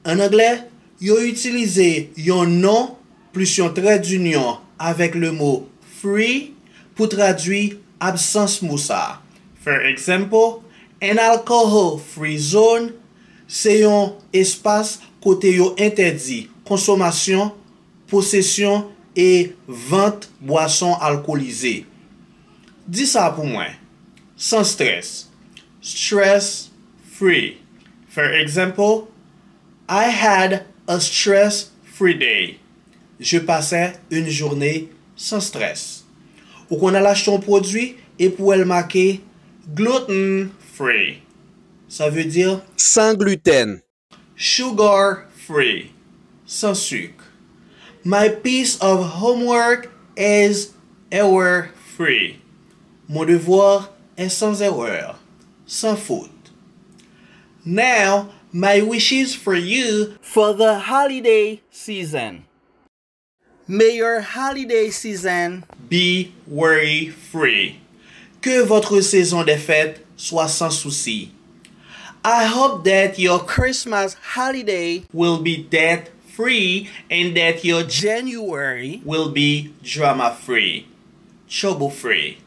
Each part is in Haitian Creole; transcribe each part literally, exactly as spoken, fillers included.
An anglè, yo itilize yon non plis yon trè dinyon avèk le mo free pou tradui absans mo sa a. For example, an alcohol free zone se yon espas kote yo entèdi konsomasyon, posesyon e vant bwason alkolize. Di sa pou mwen. San strès. Stress free. For example, I had a stress free day. Je passais une journée sans stress. Ou konn al achte yon pwodui epi w wè l make gluten free. Sa vle di san gluten. Sugar free. San sik. My piece of homework is error free. Mon devoir est sans erreur. Sans faute. Now, my wishes for you for the holiday season. May your holiday season be worry free. Que votre saison des fêtes soit sans souci. I hope that your Christmas holiday will be debt free and that your January will be drama free. Trouble free.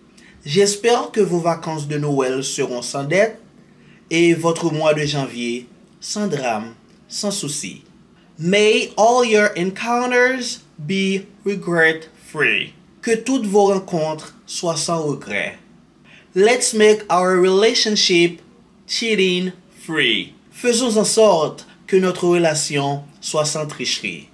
J'espère que vos vacances de Noël seront sans dette et votre mois de janvier sans drame, sans souci. May all your encounters be regret free. Que toutes vos rencontres soient sans regret. Let's make our relationship cheating free. Faisons en sorte que notre relation soit sans tricherie.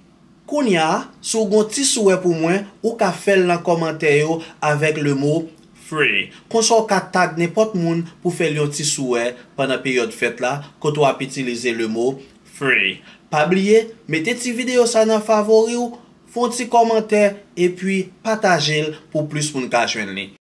Kounye a, si w gen yon ti souwè pou mwen, ou ka fè l nan kòmantè yo avèk le mo free. Konsa w ka tag nenpòt moun pou fè l yon ti souwè pandan peryòd fèt la, kote w ap itilize le mo free. Pa bliye, mete ti videyo sa nan favori w, fè yon ti kòmantè, epi pataje l pou plis moun ka jwenn li.